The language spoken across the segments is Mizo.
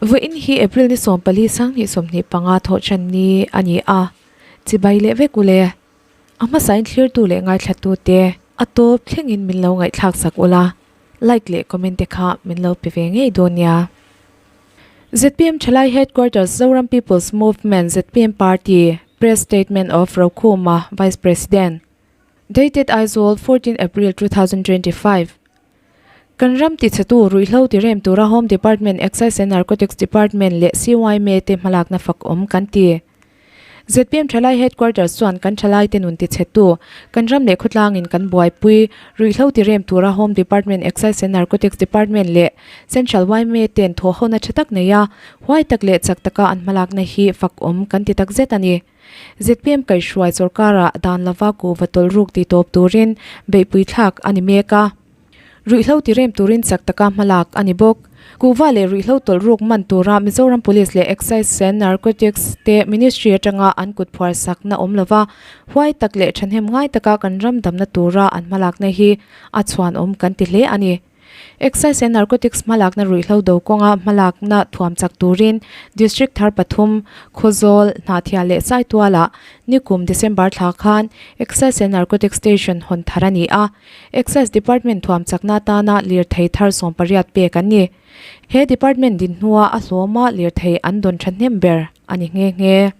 Vawiin hi April ni 14 2025 thawhṭan ni a ni a, chibai leh vek ule. A hmasain thlirtu leh ngaithlatute a tawp thlengin min lo ngaihthlak sak ula, like leh comment te kha min lo pe ve ngei dawn nia. Zpm Thalai Headquarters Zoram People's Movement zpm Party Press Statement of Rokhuma Vice President Dated Aizawl 14 April 2025 Kan ram tichhetu ruihhlo tirem tura Home Department, Excise and Narcotics Department leh CYMA te hmalakna fak awm kan ti. Zpm Thalai Headquarters chuan kan thalaite nun tichhetu, kan ram leh khawtlangin kan buaipui ruihhlo tirem tura Home Department, Excise and Narcotics Department leh Central YMA ten thawhhona tha tak neia huai tak leh chak taka an hmalakna hi fak awm kan ti takzet a ni. Zpm kaihhruai sorkarah dan lova kuhva tawlh ruk ti tawp turin beihpui thlak a ni mek a. Ruihhlo ti rem turin chak taka hmalak a ni bawk. Kuhva leh ruihhlo tawlh ruk man tura Mizoram Police leh Excise and Narcotics te Ministry atanga an kut phuar sakna awm lova huai tak leh thahnem ngai taka kan ram damna tura an hmalakna hi a chhuanawm kan ti hle a ni. Excise and Narcotics hmalakna ruihhlo do kawnga hmalakna thuam chak turin District thar pathum, Khawzawl, Hnahthial leh Saitualah nikum December thla khan Excise and Narcotics Station hawn thar a ni a. Excise Department thuam chakna atana lirthei thar 18 pek an ni. He department din hnua a hlawma lirthei an dawn thahnem ber a ni nghe nghe.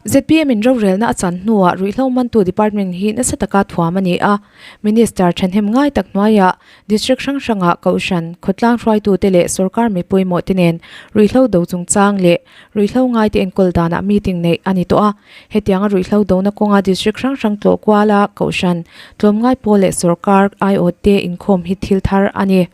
Zpm in rorelna a chan hnuah ruihhlo mantu department hi nasa taka thuam a ni a, Minister thahnem ngai tak hnuaiah district hrang hrangah kohhran, khawtlang hruaitute leh sorkar mi pawimawh te nen ruihhlo do chungchang leh ruihhlo ngaite enkawl danah meeting neih a ni tawh a. Hetianga ruihhlo dona kawnga district hrang hrang tlawh kuala kohhran, tlawmngai pawl leh sorkar aiawt te inkhawm hi thil thar a ni.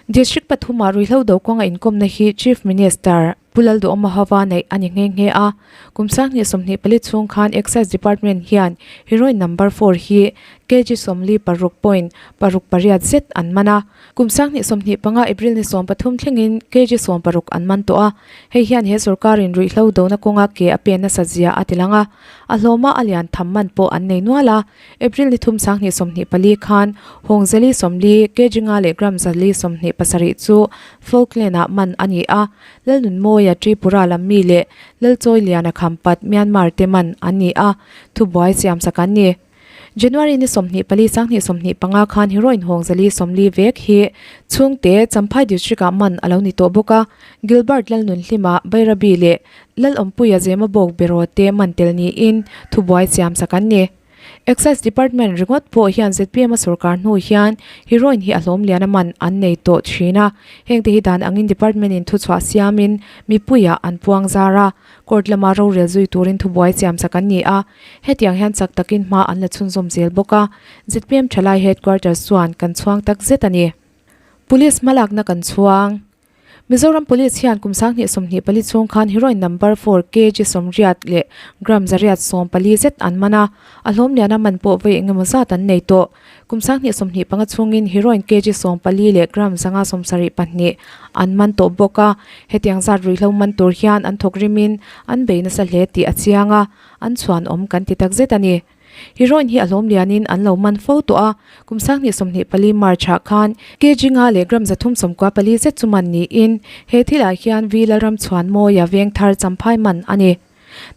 District pathumah ruihhlo do kawnga inkawmna hi Chief Minister Pu Lalduhawma hova neih a ni nghe nghe a. Kum 2024 chhung khan Excise Department hian heroin number four hi kg 46 point paruk pariat zet an man a. Kum 2025 April ni 13 thlengin kg 16 an man tawh a. Hei hian he sorkarin ruihhlo dona kawnga ke a pen nasa zia a tilang a. A hlawma a lian tham man pawh an nei nual a. April ni thum 2024 khan Hawng zali 40, kg nga leh gram zali 27 chu Falkland-ah man a ni a, Lalnunmawia Tripura lam mi leh Lalchawiliana Khampat Myanmar te man an ni a, thubuai siamsak an ni. January ni 24 2025 khan heroin Hawng zali 40 vek hi chhungte Champhai District-ah man a lo ni tawh bawk a, Gilbert Lalnunhlima Bairabi leh Lalawmpuia Zemabawk Beraw te man tel niin thubuai siamsak an ni. Excise Department ringawt pawh hian zpm a sorkar hnu hian heroin hi a hlawm lian a man an nei tawh thin a, hengte hi dan angin department in thuchhuah siamin mipuiah an puang zar a, court lama rorel zui turin thubuai siamsak an ni a, hetiang hian chak takin hma an la chhunzawm zel bawk a, zpm thalai headquarters chuan kan chhuang tak zet a ni. Police hmalakna kan chhuang. Mizoram Police hian kum 2024 chhung khan heroin number four kg 80 leh gram 140 zet an man a, a hlawm liana man pawh vawi engemaw zat an nei tawh. Kum 2025 chhungin heroin kg 14 leh gram 172 an man tawh bawk a, hetiang zat ruihhlo man tur hian an thawk rimin an bei nasa hle tih a chiang a, an chhuanawm kan ti takzet a ni. Heroin hi a hlawm lianin an lo man fo tawh a, kum 2024 March-ah khan kg nga leh gram 394 zet chu man niin he thilah hian V Lalramchhuanmawia Vengthar Champhai man a ni.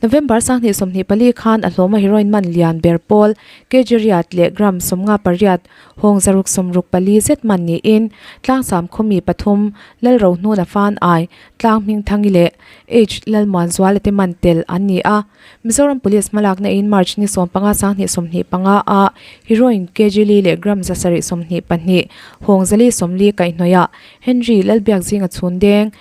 November 2024 khan a hlawma heroin man lian ber pawl kg riat leh gram 58 hawng 664 zet man niin Tlangsam khawmi pathum Lalrohnuna Fan Ai, Tlang Hmingthangi leh H Lalmuanzuala te man tel an ni a. Mizoram Police hmalakna in March ni 15 2025 a heroin kg li leh gram 722 hawng zali 40 kaihhnawih Henry Lalbiak zinga chhun deng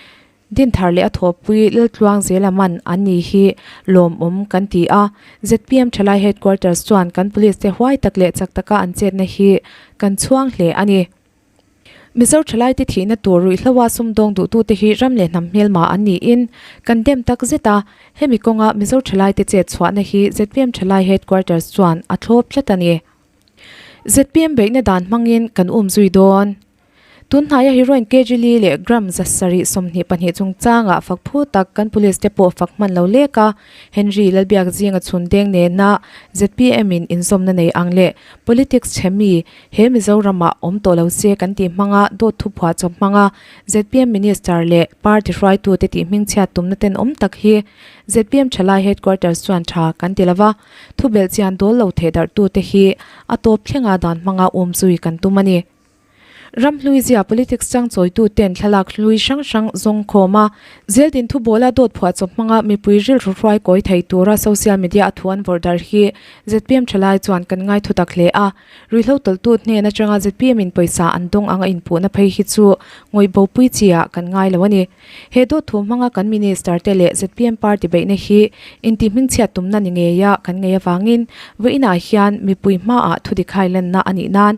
Dinthar leh a thawhpui Laltluang zela man an ni hi lawmawm kan ti a. Zpm Thalai Headquarters chuan kan police te huai tak leh chak taka an chetna hi kan chhuang hle a ni. Mizo thalaite thihna tur ruihhloa sumdawng duhtute hi ram leh hnam hmelma an niin kan dem tak zet a, hemi kawnga Mizo thalaite chet chhuahna hi zpm Thalai Headquarters chuan a thlawp tlat a ni. Zpm beihna dan hmangin kan um zui dawn. Tun hnaia heroin kg li leh gram 722 chungchangah fak phu tak kan police te pawh fak hman lo lek a, Henry Lalbiak zinga chhun deng nena zpm in inzawmna nei ang leh politics chhe mi he Mizoramah awm tawh lo se kan tih hmanga dawt thu phuah chawp hmanga zpm minister leh party hruaitute tih hmingchhiat tumna tenawm tak hi zpm thalai headquarters chuan tha kan ti lova, thu belhchian dawl lo thehdarhtute hi a tawp thlenga dan hmanga umzui kan tum a ni. Ramhlui zia politics changchawitu ten thlalak hlui hrang hrang zawng khawm a, zeldin thubawla dawt phuah chawp hmanga mipui rilru hruai kawi thei tura social media a thu an vawrh darh hi zpm thalai chuan kan ngai thutak hle a. Ruihhlo tawlhtu hnen atanga zpm in pawisa an dawng anga inpuhna phei hi chu ngawih bopui chi ah kan ngai lo a ni. He dawt thu hmanga kan minister te leh zpm party beihna hi intih hmingchhiat tumna ni ngeia kan ngei avangin vawiinah hian mipui hmaah thudik hailanna a nih nan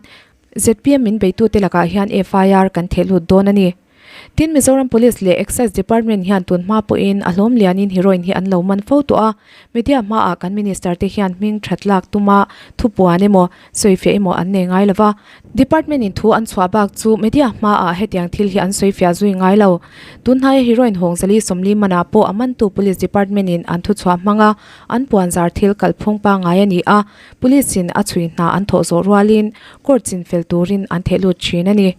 Zpm min beitute lakah hian FIR kan theh lut dawn a ni. Tin, Mizoram Police leh Excise Department hian tun hma pawhin a hlawm lianin heroin hi an lo man fo tawh a, media hmaah kan Minister te hian hming that lak tuma thupuan emaw, sawifiah emaw an nei ngai lo va. Department in thu an chhuah bak chu media hmaah hetiang thil hi an sawifiah zui ngai lo. Tun hnaia heroin hawng 440 manah pawh a mantu Police Department in an thuchhuah hmanga an puanzar thil kalphung pangngai a ni a, Police in a chhui hna an thawh zawh rualin court chin fel turin an theh lut thin a ni.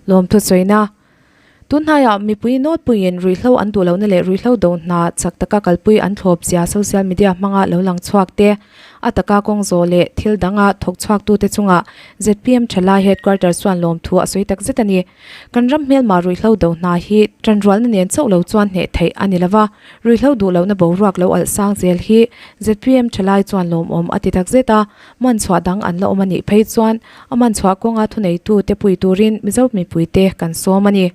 Lawmthu sawina. Tun hnaiah mipui nawtpuiin ruihhlo an duh lohna leh ruihhlo do hna chak taka kalpui an thlawp zia social media hmanga lo lang chhuak te, a taka kawng zawh leh thil danga thawk chhuaktute chungah zpm thalai headquarters chuan lawmthu a sawi tak zet a ni. Kan ram hmelma ruihhlo do hna hi tanrualna nen chauh lo chuan hneh theih a ni lova, ruihhlo duh lohna boruak lo alh sang zel hi zpm thalai chuan lawmawm a ti tak zet a, man chhuah dang an la awm a nih phei chuan a man chhuah kawnga thuneitu te pui turin Mizo mipuite kan sawm a ni.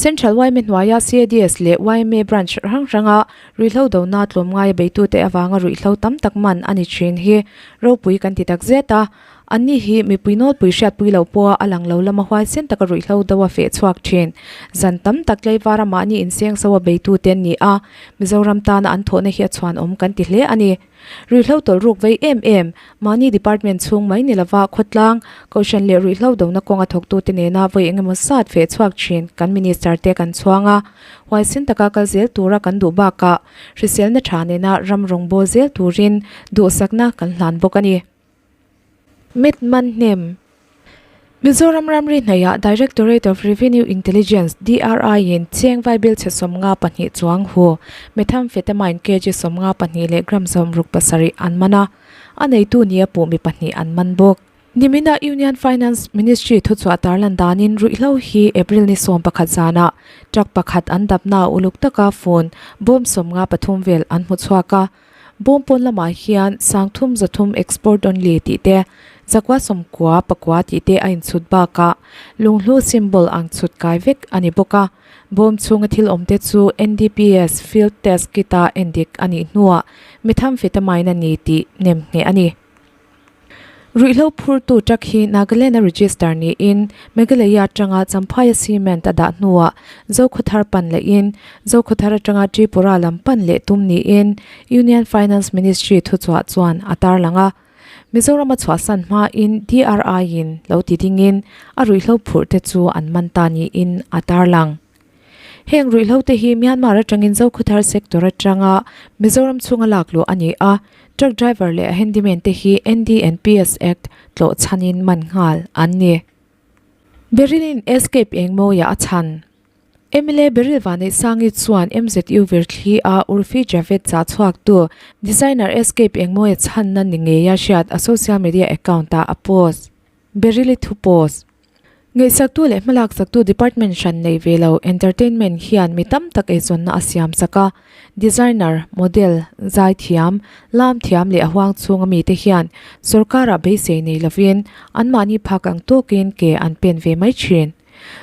Central yma hnuaia CADS leh yma branch hrang hranga ruihhlo dona tlawmngaia beitute avanga ruihhlo tam tak man a ni thin hi ropui kan ti tak zet a. Anni hi mipui nawlpui hriatpui loh pawha a lang lo lama huaisen taka ruihhlo do a feh chhuak thin. Zan tam tak tleivara mahni inseng so a beitute an ni a, Mizoram tana an thawhna hi a chhuanawm kan ti hle a ni. Ruihhlo tawlh ruk vei em em, mahni department chhung mai ni lova khawtlang, kohhran leh ruihhlo dona kawnga thawktute nena vawi engemaw zat feh chhuak thin kan minister te kan chhuang a, huaisen taka kal zel tura kan duh bakah hriselna tha nena ram rawngbawl zel turin duhsakna kan hlan bawk a ni. Met man hnem. Mizoram ramri hnaihah Directorate of Revenue Intelligence, DRI, in Chiang Vaibel chhe 52 chuang hu Methamphetamine kg 52 leh gram 67 an man a, a neitu nia puh mi pahnih an man bawk. Nimina Union Finance Ministry thuchhuah tarlan danin ruihhlo hi April ni 11 zanah truck pakhat an dapna uluk taka phone bawm 53 vel an hmu chhuak a, Bawm pawn lamah hian 300 300 export only tih te, zakua sawmkua pakua tih te a inchhut bakah lunghlu symbol ang chhut kai vek a ni bawk a. Bawm chhunga thil awm te chu NDPS field test kit a endik a nih hnuah methamphetamine a ni tih nem ngheh a ni. Ruihhlo phurtu truck hi Nagaland-a register niin Meghalaya atanga Champhaia cement a dah hnuah Zokhawthar pan lehin Zokhawthar atanga Tripura lam pan leh tum niin Union Finance Ministry thuchhuah chuan a tarlang a. Mizoram a chhuahsan hmain DRI-in lo ti dingin a ruihhlo phurhte chu an man ta niin a tarlang. Heng ruihhlo te hi Myanmar atangin Zokhawthar sector atanga Mizoram chhunga lak luh a ni a, truck driver leh a handyman te hi NDNPS Act tlawh chhanin man nghal an ni. Beryl-in escape eng mawiah a chhan. Mla Beryl Vanneihsangi chuan MZU Virthli a Urfi Javed chah chhuaktu designer escape eng mawia chhanna ni ngeia hriat a social media account-ah a post. Beryl-i thu post. Ngaihsaktu leh hmalaksaktu department hran nei ve lo entertainment hian mi tam tak eizawnna a siam sak a. Designer, model, zaithiam, lam thiam leh a huang chhunga mite hian sorkarah beisei nei lovin anmahni phak ang tawkin ke an pen ve mai thin.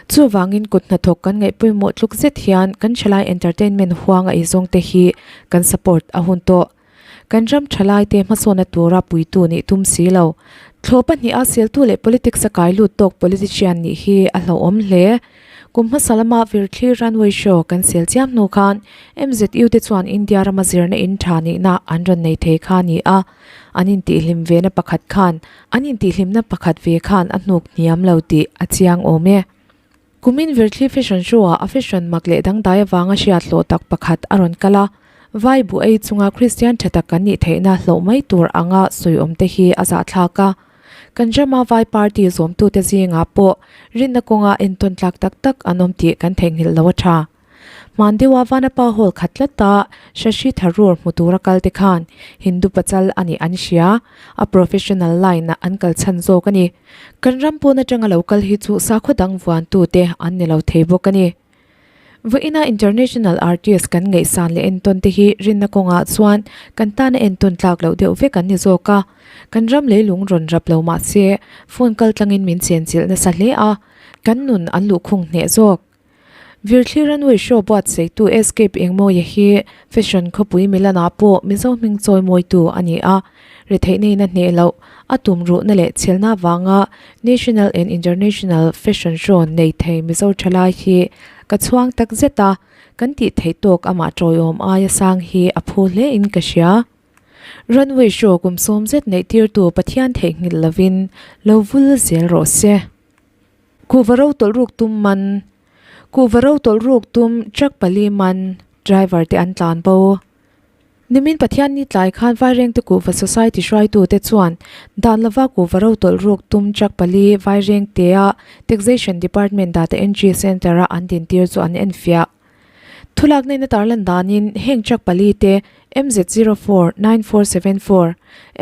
Chuvangin kut hnathawk kan ngaih pawimawh tluk zet hian kan thalai entertainment huanga eizawngte hi kan support a hun tawh. Kan ram thalaite hmasawnna tura puitu nih tum si lo. Thlawh pahniha seltu leh politics a kai lut tawk politician nih hi a hlauhawm hle. Kum hmasa lama Virthli Runway Show kan sel chiam hnu khan MZU te chuan India rama zirna in tha nihna an rawn nei thei kha a ni a, an intihhlim vena pakhat khan an intihhlimna pakhat ve khan a hnuk hniam lo tih a chiang awm e. Kumin Virthli Fashion Show-ah a fashion mak leh dangdai avanga hriat hlawh tak pakhat a rawn kal a, Vai bu ei chunga Kristian tha tak kan nih theihna hlauh mai tur anga sawi awm te hi a zahthlak a. Kan rama Vai party zawmtute zingah pawh rinna kawnga entawn tlak tak tak an awm tih kan theihnghilh lo a tha. Hman deuha Vanapa Hall khat tlata Shashi Tharoor hmu tura kal te khan Hindu pachal a nih an hria, a professional line ah an kal chhan zawk a ni. Kan ram pawn atanga lo kal hi chu sakhaw dang vuantute an ni lo thei bawk a ni. Vawiina international artist kan ngaihsan leh entawn te hi rinna kawngah chuan kan tana entawn tlak loh deuh vek an ni zawk a. Kan ram leilung rawn rap lo mah se phone kal tlangin min chenchilh nasa hle a, kan nun an luhkhung hneh zawk. Virthli Runway Show buatsaihtu Escape Engmawia hi fashion khawpui Milan-ah pawh Mizo hming chawi mawitu a ni a, retheihna in a hneh loh, a tum ruhna leh chhelna avanga National and International Fashion Show nei thei Mizo thalai hi ka chhuang tak zet a, kan tih theih tawk amah tawiawm aia sang hi a phu hle in ka hria. Runway Show kum sawm zet neih tirtu Pathian theihnghilh lovin lo vul zel rawh se. Kuhva ro tawlh ruk tum man, Kuhva ro tawlh ruk tum truck pali man, driver te an tlan bo. Nimin Pathianni tlai khan Vairengte Kuhva Society hruaitute chuan dan lova kuhva ro tawlh ruk tum truck pali Vairengtea Taxation Department Data Entry Centre-a an dintir chu an enfiah. Thulakna in a tarlan danin heng truck pali te MZ04 9474,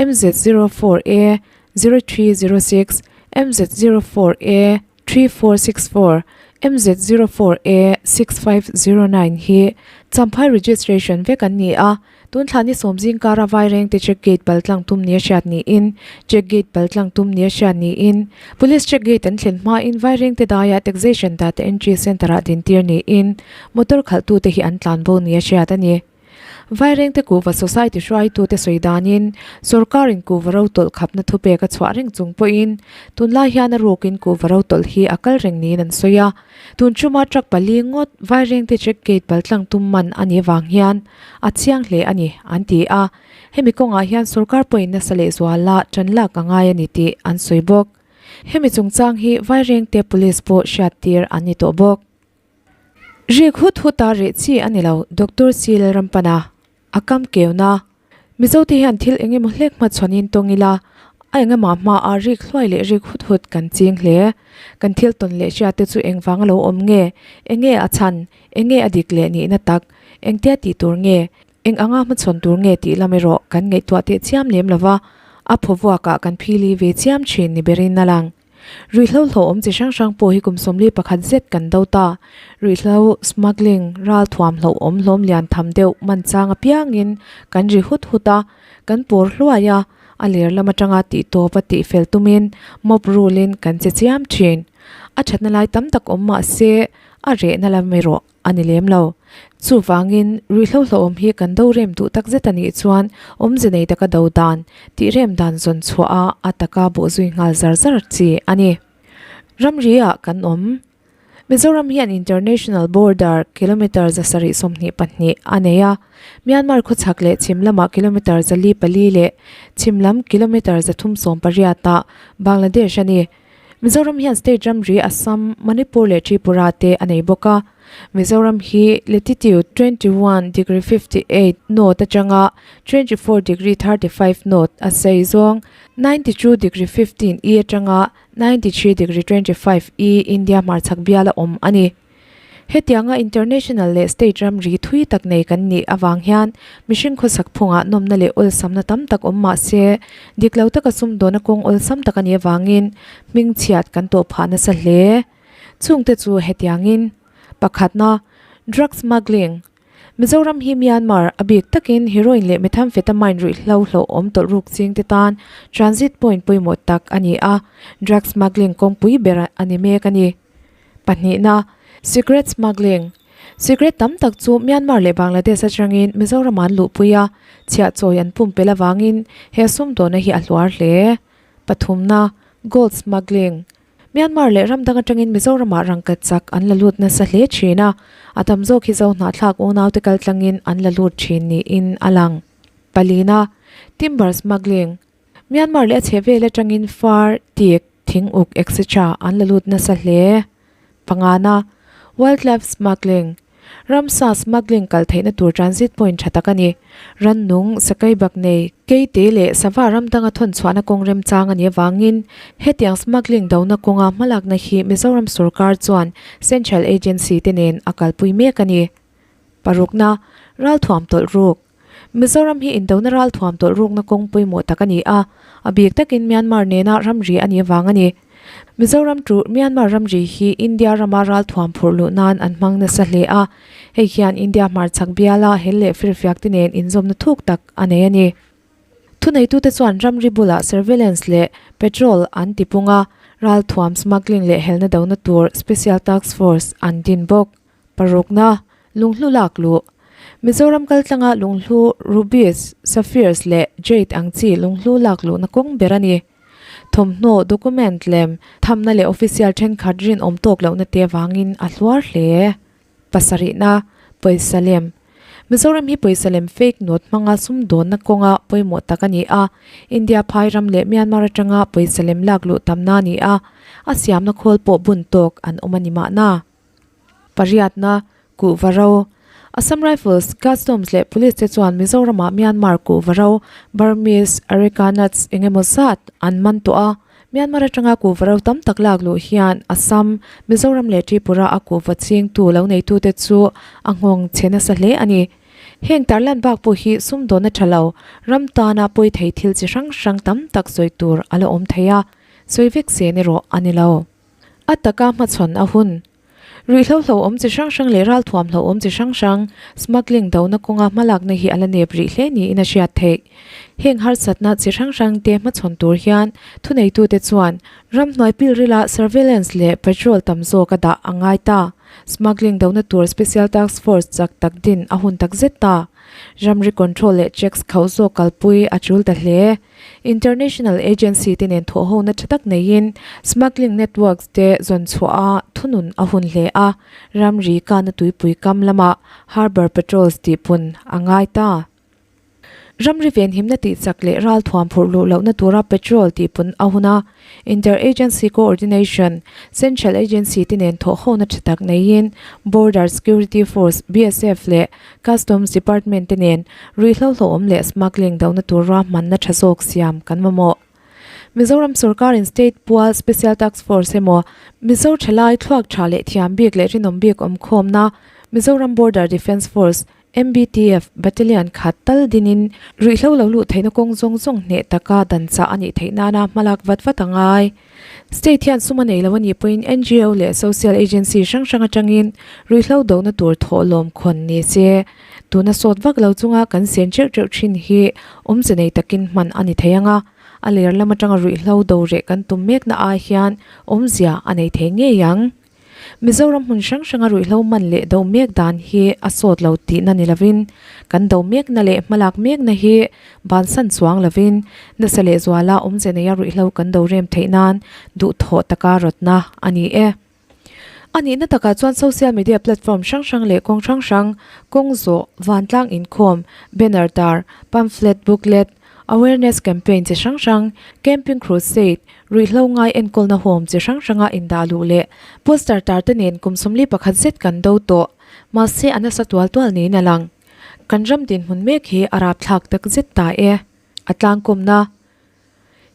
MZ04 A 0306, MZ04A 3464, MZ04A 6509 hi Champhai registration vek an ni a, tun thla ni sawm zing kara Vairengte check gate pal tlang tum nia hriat niin check gate pal tlang tum nia hriat niin Police check gate an thlen hmain Vairengte daia Taxation Data Entry Centre-ah dintir niin motor khalhtute hi an tlan bo nia hriat a ni. Vairengte Kuhva Society hruaitute sawi danin sorkarin kuhva ro tawlh khapna thupek a chhuah reng chung pawhin tunlai hian a rukin kuhva ro tawlh hi a kal reng niin an sawi a. Tun chuma truck pali ngawt Vairengte check gate paltlang tum man a nih vang hian a chiang hle a ni, an ti a. Hemi kawngah hian sorkar pawhin nasa lehzuala tan lak a ngai a ni tih an sawi bawk. Hemi chungchang hi Vairengte Police pawh hriattir an ni tawh bawk. Rik hut hut a reh chi a ni lo, Doctor C Lalrampana a kam keuna. Mizote hian thil eng emaw hlek hmachhawn in tawng ila, a eng emaw hma a rik hluai leh rik hut hut kan ching hle. Kan thil tawn leh hriat te chu engvang a lo awm nge, eng nge a chhan, eng nge a dik leh nihna tak, engtia tih tur nge, eng anga hmachhawn tur nge tih lam erawh kan ngaihtuah teh chiam lem lova, a phawvuakah kan phili ve chiam thin ni berin a lang. Ruihhlo hlauhawm chi hrang hrang pawh hi kum 41 zet kan do ta. Ruihhlo, smuggling, ral thuam hlauhawm hlawm lian tham deuh man chang apiangin kan ri hut hut a, kan pawr hluai a, a ler lam atanga tih tawp a tih fel tumin mob rule in kan che chiam thin. A thatna lai tam tak awm mah se a rehna lam erawh a ni lem lo. Chuvangin, ruihhlo hlauhawm hi kan do rem duh tak zet a nih chuan awmze nei taka do dan, tih rem dan zawn chhuah a a taka bawhzui nghal zar zar chi a ni. Ramri ah kan awm. Mizoram hian international border kilometre 722 a nei a, Myanmar khawchhak leh chhim lamah kilometre 404 leh chhim lam kilometre 318 ah Bangladesh a ni. Mizoram hian state ramri Assam, Manipur leh Tripura te a nei bawk a. Mizoram hi latitude 21 degree 58 north atanga 24 degree 35 north a sei zawng, 92 degree 15 E atanga 93 degree 25 E India hmarchhak biala awm a ni. Hetianga international leh state ramri thui tak nei kan nih avang hian mihring khawsak phungah nawmna leh awlsamna tam tak awm mah se, dik lo taka sumdawna kawng awlsam tak a nih avangin hmingchhiat kan tawh phah nasa hle. Chungte chu hetiangin, Pakhatna, Drug smuggling, Mizoram hi Myanmar, a bik takin heroin leh methamphetamine ruihhlo hlauhawm tawlh ruk chingte tan transit point pawimawh tak a ni a, drug smuggling kawngpui ber a ni mek a ni. Pahnihna, Cigarette smuggling, Cigarette tam tak chu Myanmar leh Bangladesh atangin Mizoram an luhpui a, chhiah chawi an pumpelh avangin he sumdawhna hi a hluar hle. Pathumna, Gold smuggling, Myanmar leh ram dang atangin Mizoramah rangkhat chak an la lut nasa hle thin a, a tam zawk hi zo hnahthlak unaute kaltlangin an la lut thin niin a lang. Palina, Timber smuggling, Myanmar leh a chhehvel atangin far, tik, thing uk etc. An la lut nasa hle. Pangana, Wildlife smuggling, Ramsa smuggling kal theihna tur transit point tha tak a ni. Rannung, sakai bak nei, keite leh sava ram danga thawn chhuahna kawng remchang a nih avangin hetiang smuggling dona kawnga hmalakna hi Mizoram sorkar chuan central agency te nen a kalpui mek a ni. Parukna, Ralthuam tawlh ruk. Mizoram hi indona ralthuam tawlh rukna kawng pawimawh tak a ni a, a bik takin Myanmar nena ramri a nih avang a ni. Mizoram chu Myanmar ramri hi India rama ralthuam phurh luh nan an hmang nasa hle a, hei hian India hmarchhak biala hel leh firfiak te nen inzawmna thuk tak a nei a ni. Thuneitute chuan ramri bulah surveillance leh patrol an tipung a, ralthuam smuggling leh helna dona tur special task force an din bawk. Parukna, Lunghlu lak luh. Mizoram kaltlanga lunghlu rubies, sapphires leh jade ang chi lunghlu lak luhna kawng ber a ni. Thawmhnaw, document lem, thamna leh official thenkhat rinawm tawk lohna te avangin a hluar hle. Pasarihna, Pawisa lem. Mizoram hi pawisa lem fake note hmanga sumdawnna kawnga pawimawh tak a ni a. India phai ram leh Myanmar atanga pawisa lem lak luh tamna a ni a, a siamna khawl pawh bun tawk an awm a ni mahna. Pariatna, Kuhva ro. Assam Rifles, Customs leh Police te chuan Mizoramah Myanmar kuhva ro, Burmese, Areca nuts eng emaw zat an man tawh a. Myanmar atanga kuhva ro tam tak lak luh hian Assam, Mizoram leh Tripura a kuhva chingtu lo neitute chu a nghawng chhe nasa hle a ni. Heng tarlan bak pawh hi sumdawnna tha lo, ram tana pawi thei thil chi hrang hrang tam tak sawi tur a la awm thei a, sawi vek sen erawh a ni lo. A taka hmachhawn a hun. Ruihhlo hlauhawm chi hrang hrang leh ralthuam hlauhawm chi hrang hrang smuggling dona kawnga hmalakna hi a la nep rih hle niin a hriat theih. Heng harsatna chi hrang hrang te hmachhawn tur hian thuneitute chuan ramhnuai pilrila surveillance leh patrol tam zawk a dah a ngai ta. Smuggling dona tur special task force chak tak din a hun tak zet ta. Ramri control leh checks khauh zawk kalpui a tul ta hle. International agency te nen thawhhona tha tak neiin smuggling networks te zawn chhuah a thunun a hun hle a, ramri kana tuipui kam lamah harbour patrols tih pun a ngai ta. Ramri venhimna tih chak leh ralthuam phurh luh lohna tura patrol tih pun a hun a, Inter-agency coordination, Central agency te nen thawhhona tha tak neiin Border Security Force, BSF, leh Customs Department te nen ruihhlo hlawhawm leh smuggling dohna tur ruahmanna tha zawk siam kan mamawh. Mizoram sorkarin State pual Special Task Force emaw Mizo thalai thluak tha leh thiam bik leh rinawm bik awmkhawmna Mizoram Border Defence Force, MBTF, Battalion khat tal dinin ruihhlo lo luh theihna kawng zawng zawng hneh taka dan chah a nih theih nana hmalak vat vat a ngai. State hian sum a nei lo a nih pawhin NGO leh social agency hrang hrang atangin ruihhlo dohna tur thawhlawm khawn ni se. Tuna sawt vak lo chunga kan sen teuh teuh thin hi awmze nei takin hman a ni thei ang a, a ler lam atanga ruihhlo do reh kan tum mekna ai hian awmzia a nei thei ngei ang. Mizoram hmun hrang hranga ruihhlo man leh do mek dan hi a sawt lo tihna ni lovin, kan do mekna leh hmalak mekna hi bansan chuang lovin nasa leh zuala awmze neia ruihhlo kan do rem theih nan duhthawh taka rawtna a ni e. A nihna takah chuan social media platform hrang hrang leh kawng hrang hrang, kawng zawh, vantlang inkhawm, banner tar, pamphlet, booklet, Awareness campaign chi hrang hrang, camping crusade, ruihhlo ngai enkawlna home chi hrang hranga indah luh leh poster tar te nen kum 41 zet kan do tawh. Mahse a nasa tual tual niin a lang. Kan ram dinhmun mek hi a rapthlak tak zet ta e. A tlangkawmna.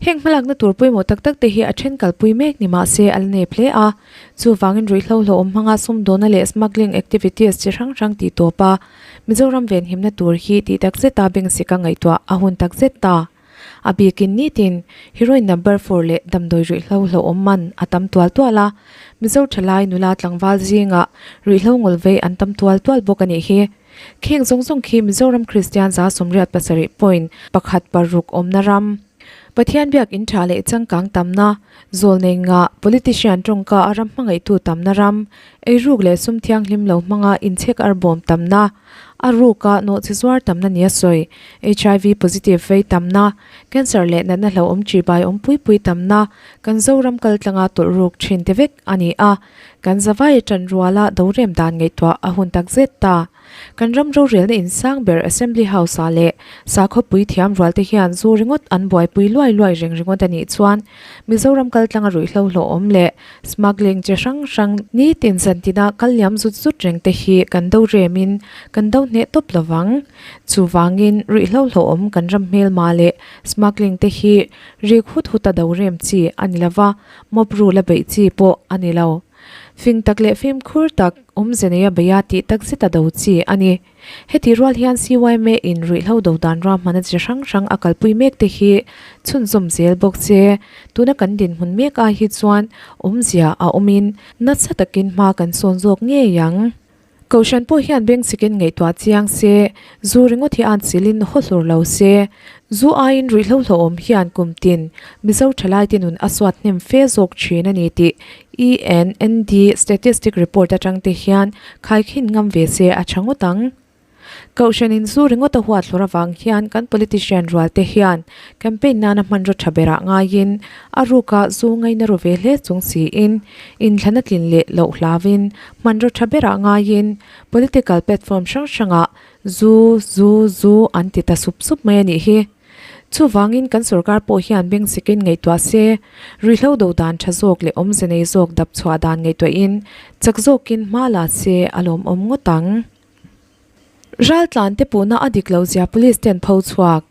Heng hmalakna tur pawimawh tak tak te hi a then kalpui mek ni mahse a la nep hle a. Chuvangin ruihhlo hlauhawm hmanga sumdawna leh smuggling activities chi hrang hrang tih tawp a, Mizoram venhimna tur hi tih tak zeta bengsika ngaihtuah a hun tak zet ta. A bikin nitin heroin number four leh damdawi ruihhlo hlauhawm man a tam tual tual a, Mizo thalai nula tlangval zingah ruihhlo ngawlvei an tam tual tual bawk a nih hi. Kheng zawng zawng khi Mizoram Kristian 87 point pakhat paruk awmna ram. Pathian biak in tha leh changkang tamna, zawlnei ngah, politician tawngka a ram hmangaihtu tamna ram, eiruk leh sum thianghlim lo hmanga inchhek arbawm tamna, a ruka nawhchi zuar tamna nia sawi, HIV positive vei tamna, cancer leh natna hlauhawm chibai awm pui pui tamna, kan Zoram kaltlanga tawlh ruk thin te vek a ni a, kan zavai ṭan ruala dorem dan ngaihtuah a hun takzet ta. Kan ram rorelna in sang ber Assembly House ah leh sakhaw puithiam rual te hian zu ringawt an buaipui luai luai reng ringawt a nih chuan Mizoram kaltlanga ruihhlo hlawhawm leh smuggling chi hrang hrang nitin zantina kal liam zut zut reng te hi kan do remin kan do hneh tawp lovang. Chuvangin ruihhlo hlawhawm kan ram hmelma leh smuggling te hi rik hut huta do rem chi a ni lova, mop rule a beih chi pawh a ni lo. Fing tak leh fimkhur tak awmze neia beia tih tak zet a do chi a ni. Heti rual hian CYMA in ruihhlo do dan ruahmana chi hrang hrang a kalpui mek te hi chhunzawm zel bawk se, tuna kan dinhmun mek ai hi chuan awmzia a awmin nasa takin hma kan sawn zawk ngei ang. Kohhran pawh hian beng chikin ngaihtuah chiang se, zu ringawt hi an chilin haw hlur lo se, zu aiin ruihhlo hlauhawm hian kum tin Mizo thalaite nun a suat hnem fe zawk thin a ni tih ENND statistic report atang te hian khaikhin ngam ve se a tha ngawt ang. Kohhranin zu ringawt a huat hlur avang hian kan politician rual te hian campaign nana hmanraw tha berah ngaiin a ruka zu ngaina ru ve hle chung siin inthlan a tlin leh loh hlauvin hmanraw tha berah ngaiin political platform hrang hrangah zu, zu, zu an ti ta sup sup mai a nih hi. Chuvangin kan sorkar pawh hian beng sikin ngaihtuah se, ruihhlo do dan tha zawk leh awmze nei zawk dap chhuah dan ngaihtuahin chak zawkin hma la se a lawmawm ngawt ang. Raltlan te puhna a dik lo zia Police ten pho chhuak.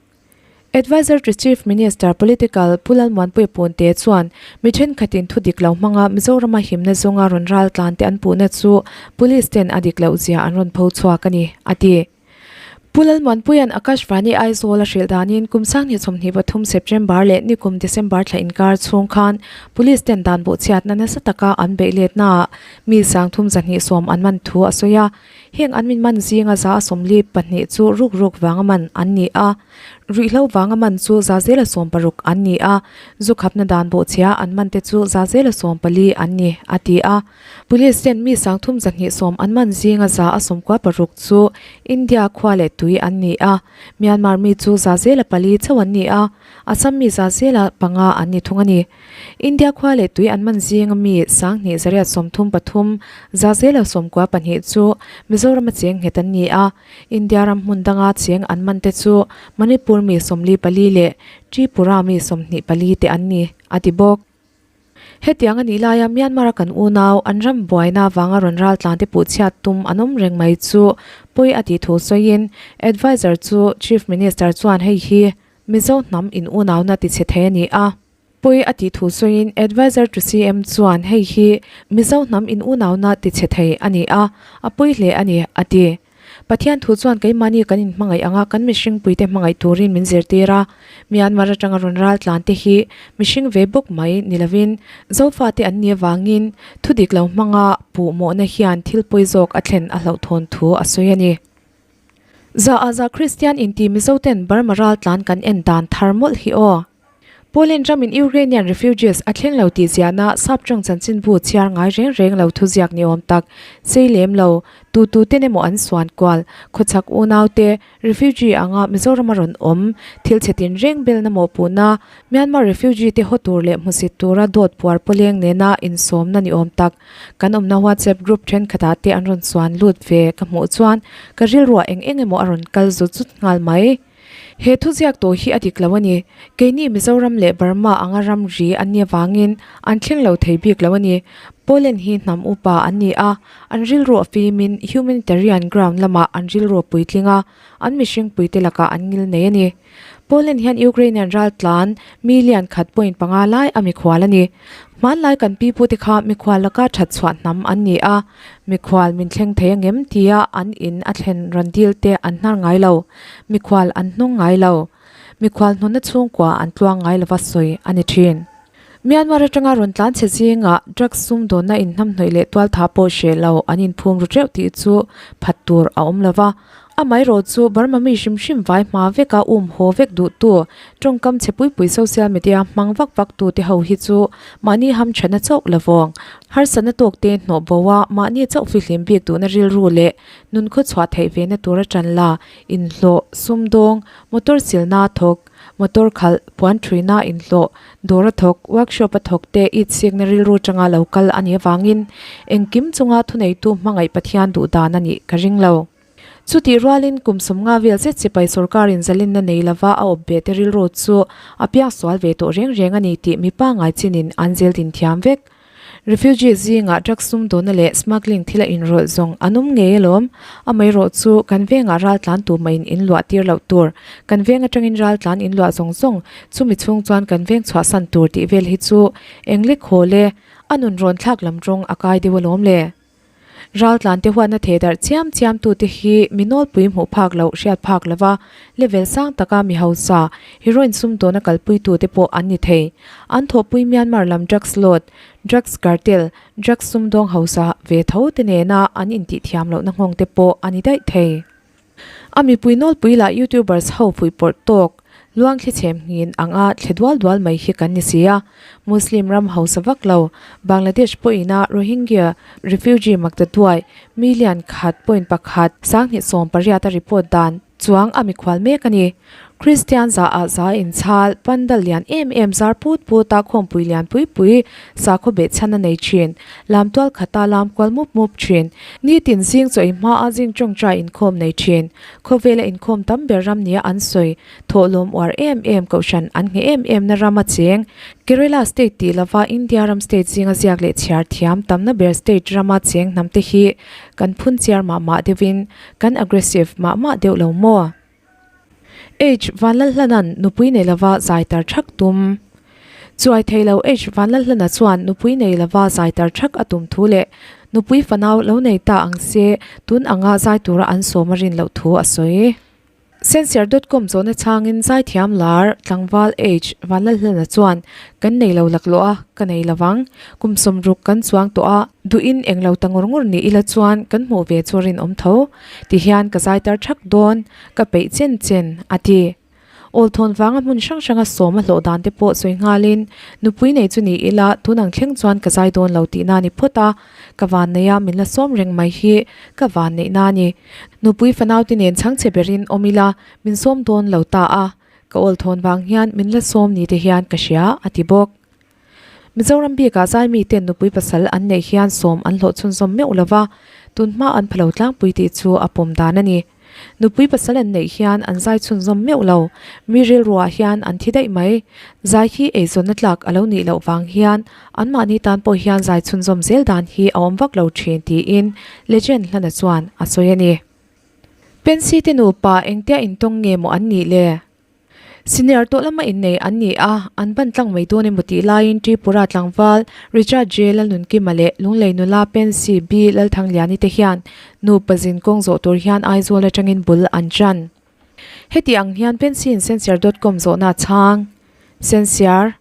Adviser to Chief Minister, Political, Pu Lalmuanpuia Punte chuan mi thenkhatin thu dik lo hmanga Mizorama himna zawnga rawn raltlan te an puhna chu Police ten a dik loh zia an rawn pho chhuak a ni, a ti. Pu Lalmuanpuia'n Akashvani Aizawl a hrilh danin kum 2023 September leh nikum December thla inkar chhung khan Police ten dan bawhchhiatna nasa taka an beih letnaah mi 3210 an man thu a sawi a. Heng an min man zinga 142 chu ruk ruk vanga man an ni a, ruihhlo vanga man chu 160 an ni a, zu khapna dan bawhchhia an man te chu 140 an ni, a ti a. Police ten mi 3210 an man zinga 96 chu India khua leh tui an ni a, Myanmar mi chu 4 chauh an ni a, Assam mi 5 an ni thung a ni. India khua leh tui an man zinga mi 2833, 92 chu Mizorama cheng nghet an ni a, India ram hmun danga cheng an man te chu Manipur mi 44 leh Tripura mi 24 te an ni, a ti bawk. Hetiang a nih laia Myanmar-a kan unau an ram buaina vanga rawn raltlan te puhchhiat tum an awm reng mai chu pawi a tih thu sawiin Adviser chu Chief Minister chuan hei hi Mizo hnam in unauna tichhe thei a ni a. Pawi a tih thu sawiin Adviser to CM chuan hei hi Mizo hnam in unauna tichhe thei a ni a, a pawi hle a ni, a ti. Pathian thu chuan keimahni kan inhmangaih anga kan mihring puite hmangaih turin min zirtir a, Myanmar atanga rawn ral tlan te hi mihring ve bawk mai ni lovin Zofate an nih avangin thu dik lo hmanga puhmawhna hian thil pawi zawk a thlen a hlauhthawn thu a sawi a ni. Za ah za Kristian inti Mizo ten Burma ral tlan kan en dan thar mawlh hi aw. Poland ramin Ukrainian refugees a thleng lo tih ziahna Saptawng chanchinbu chhiar ngai reng reng lo thuziak ni awm tak sei lem lo tu tu ten emaw an suan kual khawchhak unau te refugee anga Mizorama rawn awm thil chhe tin reng belna mawhpuhna Myanmar refugee te haw tur leh hmusit tura dawt puar pawleng nena insawmna ni awm tak Kan awmna WhatsApp group thenkhatah te an rawn chuan lut ve ka hmuh chuan ka rilruah eng eng emaw a rawn kal zut zut nghal mai. He thuziak tawh hi a dik lo a ni. Keini Mizoram leh Burma anga ramri an nih avangin an thleng lo thei bik lo a ni. Poland hi hnam upa an ni a, an rilru a fimin humanitarian ground lamah an rilru a puitling a, an mihring puite lakah an ngil nei a ni. Poland hian Ukrainian raltlan million khat point panga lai a mikhual a ni. Hmanlai kan pipute kha mikhual laka that chhuah hnam an ni a, mikhual min thleng thei angem tia an in a thlen rawn dil te an hnar ngai lo, mikhual an hnawng ngai lo. Mikhual hnawnna chhungkua an tluang ngai lova sawi a ni thin. Myanmar atanga rawn tlan chhe zingah drugs sumdawnna inhnamhnawih leh tualtha pawh hreh lo an inphum ru teuh tih chu phat tur a awm lo va. Amaherawh chu Burma mi hrim hrim vai hma veka um haw vek duhtu, tawngkam chhe pui pui social media hmang vak vak tute ho hi chu mahni hamthatna chauh la vawng. Harsatna tawk te hnawh bo a, mahni chauh fihlim bik duhna rilru leh nun khawchhuah theih ve na tura tan la, inhlawh, sumdawng, motor silna thawk, motor khalh, puan thuina inhlawh, dawr a thawk, workshop a thawk te itsikna rilru tanga lo kal a nih avangin engkim chunga thuneitu hmangaih Pathian duh dan a nih ka ring lo. Chutih rualin kum 50 vel zet sipai sorkarin zalenna nei lova a awp ve te rilru chu a piangsual ve tawh reng reng a ni tih mi pangngai chinin an zel din thiam vek. Refugee zingah drugs sumdawna leh smuggling thila inrawlh zawng an awm ngei alawm. Amaherawh chu kan vengah raltlan tu mah in inluah tir loh tur, kan veng atangin raltlan inluah zawng zawng, chumi chhung chuan kan veng chhuahsan tur tih vel hi chu englek hawl e, a nun rawn thlak lam rawng a kai deuh alawm le. Raltlan te huatna theh darh chiam chiam tute hi mi nawlpui hmuh phak loh hriat phak lova level sang taka mi hausa, heroin sumdawna kalpui tute pawh an ni thei. An thawhpui Myanmar lam drugs lord, drugs cartel, drugs sumdawng hausa ve tho te nena an intih thiam lohna nghawng te pawh a ni daih thei. A mipui nawlpui lah youtubers ho fuihpawrh tawk, luang thli chhem nghin anga thle dual dual mai hi kan ni si a. Muslim ram hausa vak lo, Bangladesh pawhina Rohingya refugee maktaduai million khat point pakhat 2018 a report dan chuang a mikhual mek a ni. Kristian za ah za inchhal, pandal lian em em zar put put a khawmpui lian pui pui sakhaw behchhan a nei thin, lamtual khata lam kual mup mup thin, nitin zing chaw i hma a zing tawngtai inkhawm nei thin, khawvela inkhawm tam ber ram nia an sawi, thawhlawm uar em em kohhran an ngheh em em na ram a cheng. Kerala state tih lova India ram state zinga ziak leh chhiar thiam tamna ber state rama cheng hnam te hi kan phun chiar mah mah deuhin kan aggressive mah mah deuh lo maw? H Vanlalhlana'n nupui nei lova zai tar thak tum. Chuai thei lo H Vanlalhlana chuan nupui nei lova zai tar thak a tum thu leh nupui fanau lo nei ta ang se tun anga zai tura an sawm a rin loh thu a sawi. Sensiar dot com zawhna chhangin zaithiam lar tlangval H Vanlalhlana chuan kan nei lo laklawh a, ka nei lovang. Kum 60 kan chuang tawh a, duhin englo ta ngawr ngawr ni ila chuan kan hmuh ve chu a rinawm tho. Tihian ka zai tar thak dawn, ka peih chen chen, a ti. Awlthawn vanga hmun hrang hranga sawm a hlawh dan te pawh sawi nghalin, nupui nei chu ni ila tun ang thleng chuan ka zai dawn lo tihna a ni phawt a, ka vanneih a min la sawm reng mai hi ka vanneihna a ni. Nupui fanau te nen chhangchhe berin awm ila min sawm dawn lo ta a, ka awlthawn vang hian min la sawm ni te hian ka hria, a ti bawk. Mizoram bikah zaimi ten nupui pasal an neih hian sawm an hlawh chhunzawm meuh lo va, tun hma an phalo tlangpui tih chu a pawm dan a ni. Nupui pasal an neih hian an zai chhunzawm meuh lo, mi rilruah hian an thi daih mai. Zai hi eizawnna tlak a lo nih loh vang hian anmahni tan pawh hian zai chhunzawm zel dan hi a awm vak lo thin tiin Legend Hlana chuan a sawi a ni. Pensy te nupa engtia intawng nge maw an nih le? Senior tawh lama innei an ni a, an ban tlang mai dawn emaw tih laiin Tripura tlangval Richard J. Lalnunkima leh Lunglei nula Pensy B. Lalthangliani te hian nupa zin kawng zawh tur hian Aizawl atangin bul an tan. Heti ang hian Pensy in Sensiar dot com zawhna a chhang. Sensiar,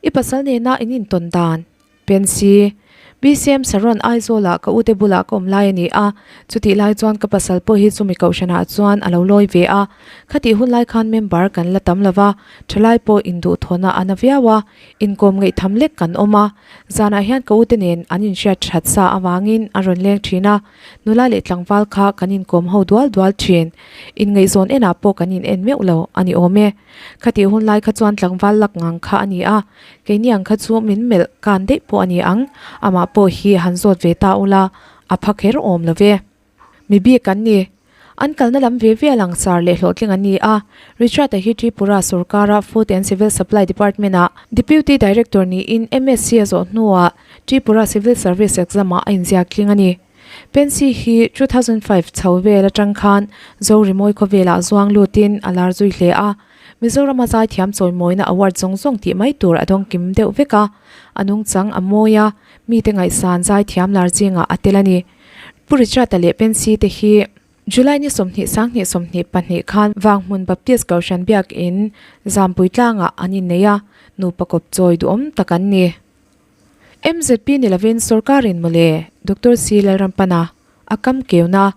I pasal nena in intawn dan? Pensy, BCM Saron Aizawlah ka ute bulah ka awm lai a ni a, chutih lai chuan ka pasal pawh hi chumi kohhranah chuan a lo lawi ve a. Khatih hun lai khan member kan la tam lo va, thalai pawh induhthawhna a na viau a, inkawm ngaihtham lek kan awm a. Zanah hian ka ute nen an inhriat that sa avangin a rawn leng thin a, nula leh tlangval kha kan inkawm ho dual dual thin. Inngaihzawn enah pawh kan in en meuh lo a ni awm e. Khatih hun lai kha chuan tlangval lak ngang kha a ni a, Keini ang kha chu min melh kan daih pawh a ni ang, amah pawh hi han zawt ve ta ula, a pha kher awm lo ve. Mi bik an ni. An kalna lam ve ve a langsar leh hlawhtling an ni a, Richard-a hi Tripura sorkara Food and Civil Supply Department-ah Deputy Director niin MSc a zawh hnuah Tripura Civil Service Exam-ah a inziak tling a ni. Pensy hi 2005 chho vel atang khan Zorimawi khawvelah zuang lutin a lar zui hle a, Mizorama zaithiam chawimawina award zawng zawng tih mai tur a dawng kim deuh vek a, a nungchang a mawi a, mite ngaihsan zaithiam lar zingah a tel a ni. Pu Richard-a leh Pensy te hi July ni 20 sanghnih 22 khan Vanghmun Baptist Kohhran Biakin Zampui tlangah an innei a, nupa kawp chawi duhawm tak an ni. MZP ni lovin sorkarin mawle Doctor C Lalrampana a kam keuna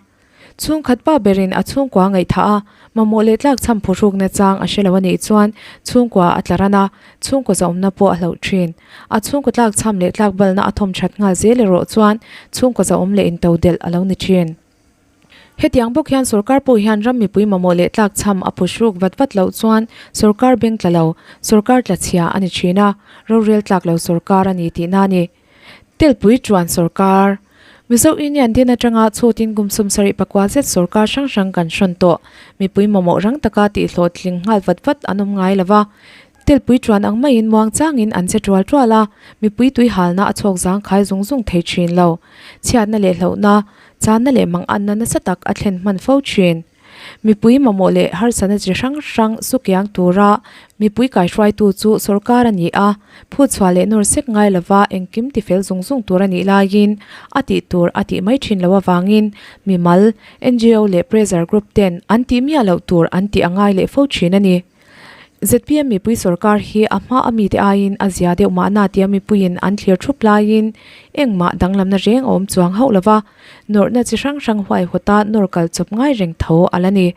Chhungkhat pa berin a chhungkua ngaihthah a, mamawh leh tlak chham phuhrukna chang a hre lo a nih chuan chhungkua a tla ran a, chhungkaw zahawmna pawh a hlauh thin. A chhungkaw tlak chham leh tlak balna a thawm that nghal zel erawh chuan chhungkaw zahawm leh into delh a lo ni thin. Hetiang bawk hian sorkar pawh hian ram mipui mamawh leh tlak chham a phuhruk vat vat loh chuan sorkar beng tla lo, sorkar tla chhia a ni thin a, rorel tlak lo sorkar a ni tihna a ni. Telpui chuan sorkar. Mizo Union din atanga chhutin kum 74 zet sorkar hrang hrang kan hrawn tawh. Mipui mamawh rang taka tihhlawhtling nghal vat vat an awm ngai lo va. Telpui tuan ang maiin muang changin an che tual tual a, mipui tui halna a chhawk zangkhai zung zung thei thin lo. Chhiatna leh hlauhna, channa leh manganna nasa tak a thlen hman fo thin. Mipui mamawh leh harsatna chi hrang hrang sukiang tura mipui kaihruaitu chu sorkar a ni a, phutchhuah leh nawr sek ngai lova engkim tifel zung zung tur a nih laiin a tih tur a tih mai thin loh avangin mimal, ngo leh pressure group ten an tih miah loh tur an tih a ngai leh fo thin a ni. Zpm mipui sorkar hi a hma a mite aiin a zia deuh mahna tia mipuiin an thlir thup laiin engmah danglamna reng a awm chuang hauh lova, nawrhna chi hrang hrang huaihawta nawr kal chawp ngai reng tho a la ni.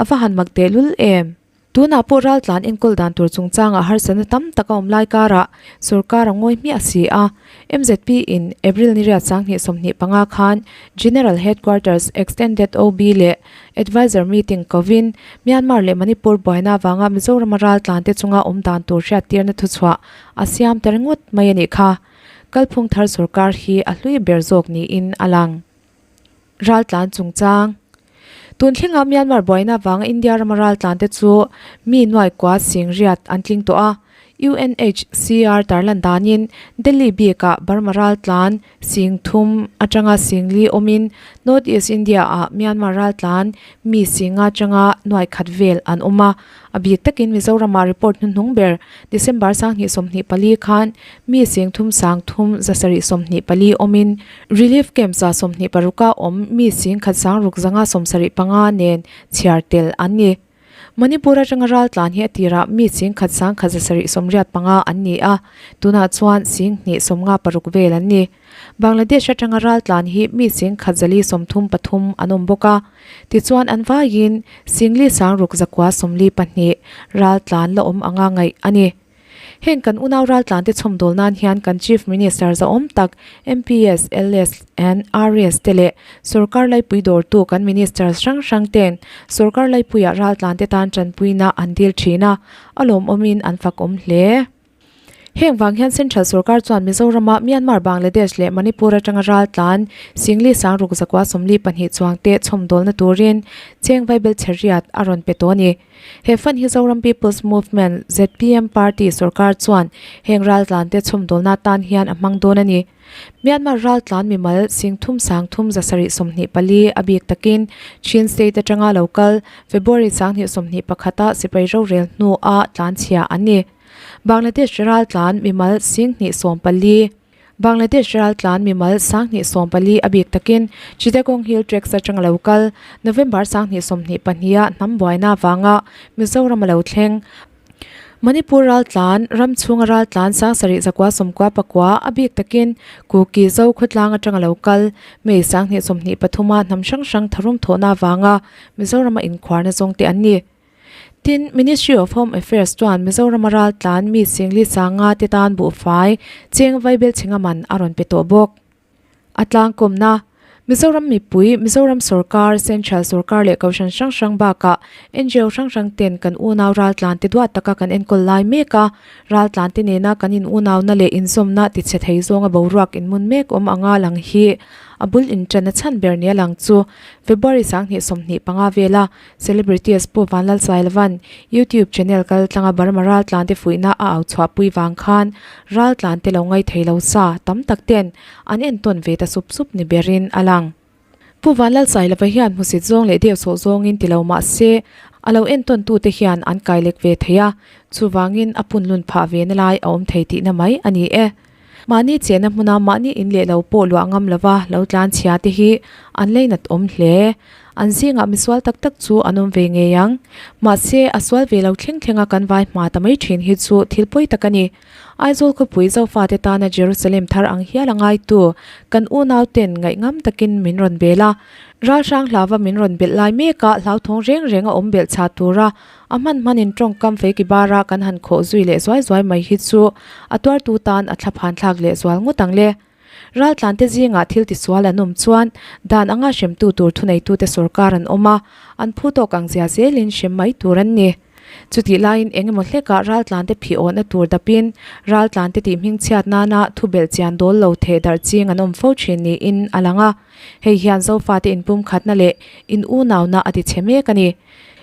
A va han mak tehlul em! Tunah pawh raltlan enkawl dan tur chungchangah harsatna tam tak a awm lai karah sorkar a ngawi hmiah si a, MZP in April ni riat 2025 khan General Headquarters Extended OB leh Adviser meeting kovin Myanmar leh Manipur buaina avanga Mizorama raltlante chunga awm dan tur hriattirna thuchhuah a siam ta ringawt mai a nih kha. Kalphung thar sorkar hi a hlui ber zawk niin a lang. Raltlan chungchang Tun thlenga Myanmar buaina avanga India rama raltlante chu mi nuai kua sing riat an tling tawh a. UNHCR tarlan danin Delhi bikah Burma raltlan sing thum atanga sing li awmin North East India ah Myanmar raltlan mi singa atanga nuai khat vel an awm a. A bik takin Mizoramah report hnuhnung ber December 2024 khan mi sing thum sang thum 724 awmin Relief Camps ah 26 a awm mi sing khat sang ruk zanga 75 nen chhiar tel an ni. Manipur atanga raltlan hi a tirah mi ching khat sang khat 785 an ni a, tunah chuan sing hnih 56 vel an ni. Bangladesh atanga raltlan hi mi ching khat 433 an awm bawk a, tichuan an vaiin sing li sang ruk zakua 42 raltlan la awm anga ngaih a ni. Heng kan unau raltlante chhawmdawl nan hian kan Chief Minister zahawm tak MPS, LS and RS te leh Sorkar laipui dawrtu kan Ministers hrang hrang ten Sorkar laipuiah raltlante tan tanpuina an dil thin a, a lawmawmin an fakawm hle. Heng vang hian Central Sorkar chuan Mizorama Myanmar, Bangladesh leh Manipur atanga raltlan Singli sang ruk zakua 42 chuangte chhawmdawlna turin cheng vaibel chhe riat a rawn pe tawh a ni. He fund hi Zoram People's Movement, zpm, party sorkar chuan heng raltlante chhawmdawlna atan hian a hmang dawn a ni. Myanmar raltlan mimal sing thum sang thum 724 a bik takin Chin State atanga lo kal February 2021 a sipai rorel hnua tlanchhia an ni. Bangladesh raltlan mimal sing hnih 14. Bangladesh raltlan mimal 2014 a bik takin Chittagong Hill Tracts atanga lo kal November 2022 a hnam buaina avanga Mizoram a lo thleng. Manipur raltlan ram chhunga raltlan 7999 a bik takin Kuki Zo khawtlang atanga lo kal May 2023 a hnam hrang hrang tharum thawhna avanga Mizoram a inkhuarna zawng te an ni. Tin, Ministry of Home Affairs chuan Mizorama raltlan mi singli sanga te tan buhfai cheng vaibel chhinga man a rawn pe tawh bawk. A tlangkawmna, Mizoram mipui, Mizoram sorkar, Central sorkar leh Kohhran hrang hrang bakah ngo hrang hrang ten kan unau raltlan te duat taka kan enkawl lai mek a, raltlan te nena kan in unauna leh inzawmna tichhe thei zawnga boruak inmun mek awm anga lang hi a bul inṭanna chhan ber nia lang chu February 2025 vela Celebrities Pu Vanlalsailovan YouTube channel kal tlanga Burma raltlante fuihna a au chhuahpui vang khan raltlante lo ngai thei lo sa tam tak ten an entawn ve ta sup sup ni berin a lang. Pu Vanlalsailova hian hmusit zawng leh deuh sawh zawngin ti lo mah se a lo entawntute hian an kailek ve thei a, chuvangin a punlun phah ve na lai a awm thei tihna mai a ni e. Mahni chenna hmuna mahni in leh lo pawh luah ngam lova lo tlan chhia te hi an leinat awm hle. An zingah misual tak tak chu an awm ve ngei ang. Mahse, a sual ve lo thleng thlenga kan vai hma ta mai thin hi chu thil pawi tak a ni. Aizawl khawpui Zofate tana Jerusalem thar ang hial a ngaitu kan unau ten ngaihngam takin min rawn bel a. Ralhrang hlava min rawn belh lai meka hlauthawng reng reng a awm belh chha tura A hman hmanin tawngkam feiki bara kan han khawh zui leh zuai zuai mai hi chu a tuartu tan a thlaphan thlak leh zual ngawt ang le. Raltlante zingah thil tisual an awm chuan dan anga hremtu tur thuneitute sorkar an awm a, an phu tawk ang zia zelin hrem mai tur an ni. Chutih laiin eng emaw hlekah raltlante phih awhna tur dapin raltlante tih hmingchhiat nana thu belh chian dawl lo theh darh ching an awm fo thin niin a lang a. Hei hian Zofate inpumkhatna leh in unauna a ti chhe mek a ni.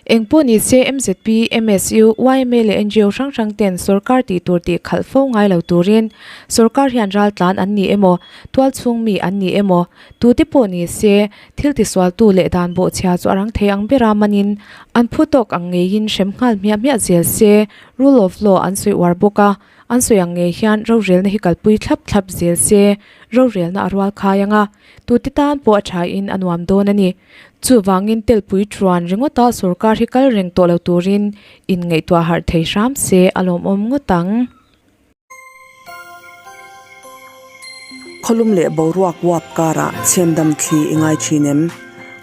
Eng pawh ni se MZP, MSU, yma leh ngo hrang hrang ten sorkar tih tur tih khalh fo ngai lo turin sorkar hian raltlan an ni emaw, tualchhung mi an ni emaw, tute pawh ni se thil tisualtu leh dan bawhchhia chu a rang thei ang bera manin an phu tawk ang ngeiin hrem nghal hmiah hmiah zel se, rule of law an sawi uar bawk a, an sawi ang ngei hian rorelna hi kalpui thlap thlap zel se, rorelna a rual khai ang a, tute tan pawh a thain a nuam dawn a ni. Chuvangin telpui chuan ringawta sorkar hi kal reng tawh lo turin inngaihtuah harh thei hram se a lawmawm ngawt ang. Khawlum leh boruak uap karah chhemdam thli i ngai thin em?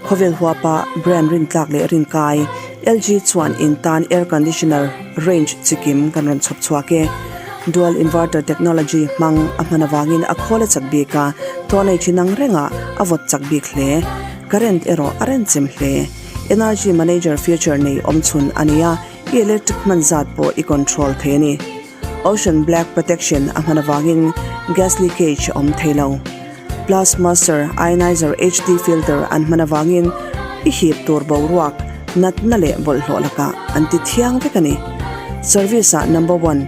Khawvel huapa brand rintlak leh rinkai LG chuan in tan air conditioner range chikim kan rawn chhawp chhuak e. Dual inverter technology hmang a hman avangin a khawl a chak bik a, tawhnei thin ang rengah a vawt chak bik hle. Current erawh a renchem hle. Energy manager feature nei awm chhun a ni a, i electric hman zat pawh i control thei a ni. Ocean black protection a hman avangin gas leakage a awm thei lo. Plus master ionizer HD filter an hman avangin i hip tur boruak, natna leh bawlhhlawh lakah an ti thiang vek a ni. Service ah number one.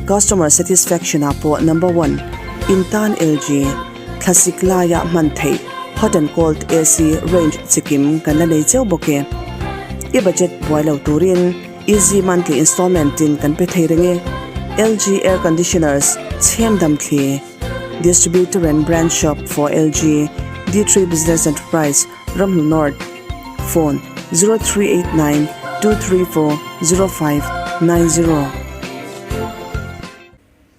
Customer satisfaction ah pawh number one in tan LG thlasik laia hman theih hot and cold AC range chikim kan la nei cheu bawk e. I budget buai lo turin easy monthly installment in kan pe thei reng e. LG air conditioners chhem dam thli Distributor and branch shop for LG D3 Business Enterprise Ramhnu North, Phone, 0389 234 0590.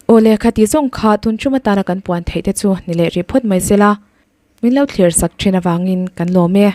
Aw lehkha tih zawng kha tun tum atana kan puan theih te chu ni leh rih phawt mai sela, min lo thlir sak thin avangin kan lawm e.